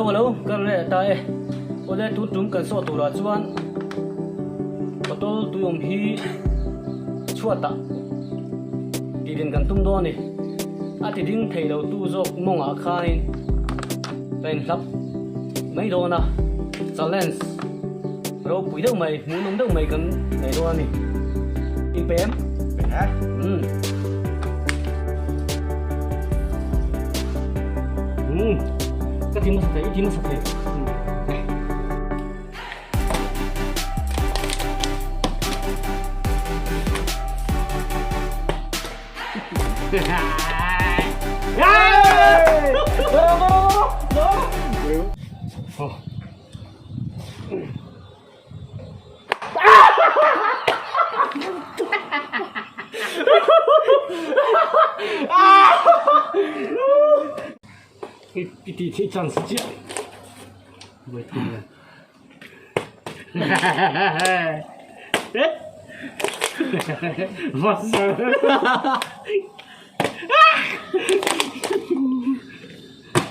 Hello hello ka rawn leh ta e. Awle tun tum kan sawh turah chuan bottle tui awm hi chhuatah tih din kan tum dawn a ni. A ti ding thei lo tu zawk mawngah khanin ka inhlap mai dawn a, challenge ropui deuh mai, hmuhnawm deuh mai kan nei dawn a ni. Inpe em? Pe e. Umm. Umm. Ka ti hmasa thei, i ti hmasa thei. Umm. I tih theih chance chiah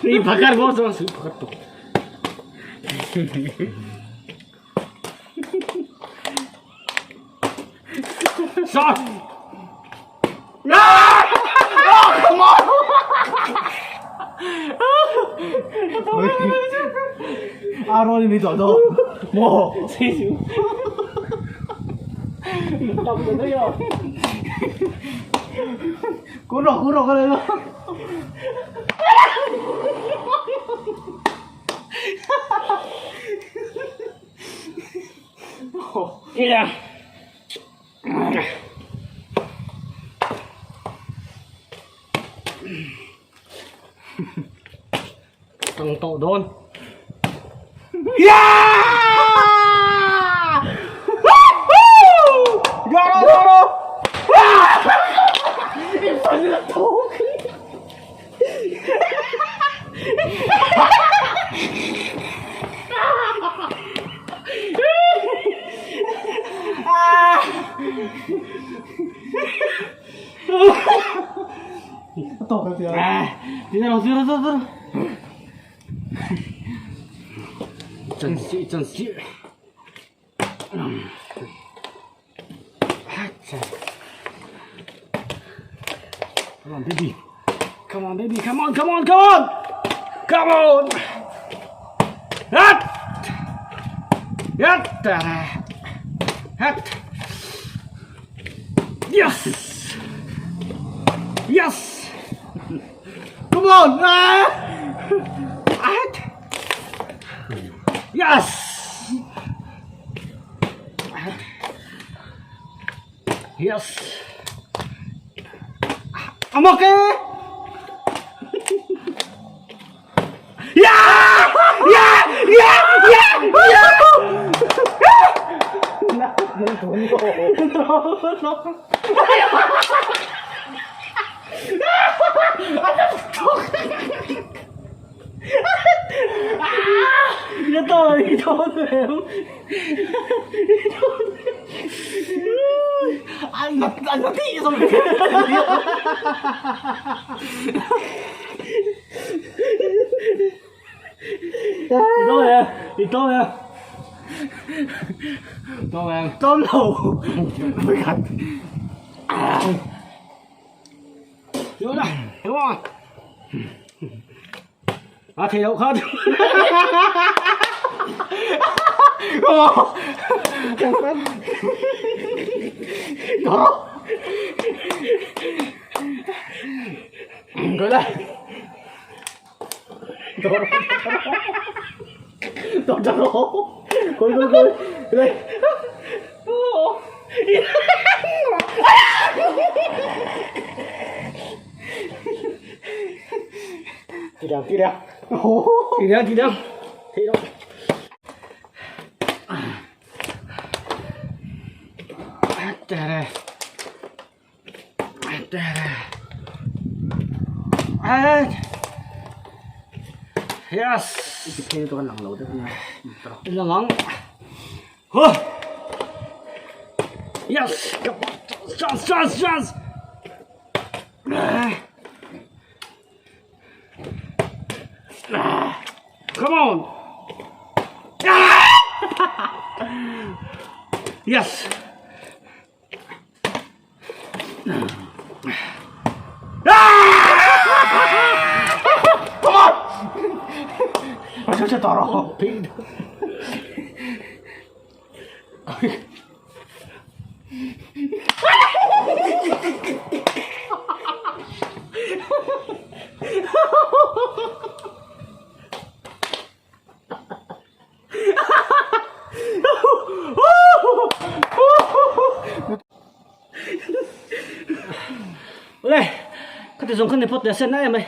I phakar bawk chuan suih phakar tawh. Shot! 阿罗你没找到，我这就，打不得了，滚落滚落过来了。这样。Tang tawh dawn. Come on baby. Come on baby. Come on, come on, come on. Come on. Hat. Hat. Hat. Yes. Yes. Come on. Hat. Yes. Yes. I'm okay. Yeah! Yeah! Yeah! Yeah! Yeah! A thei loh kha. Yes. Lang ang. Huh. Yes. Come on. Chance, chance, chance. Come on! Yes! Come on! 진짜 더러워. Awle, khati zawng kha ni phawt teh a sen em mai.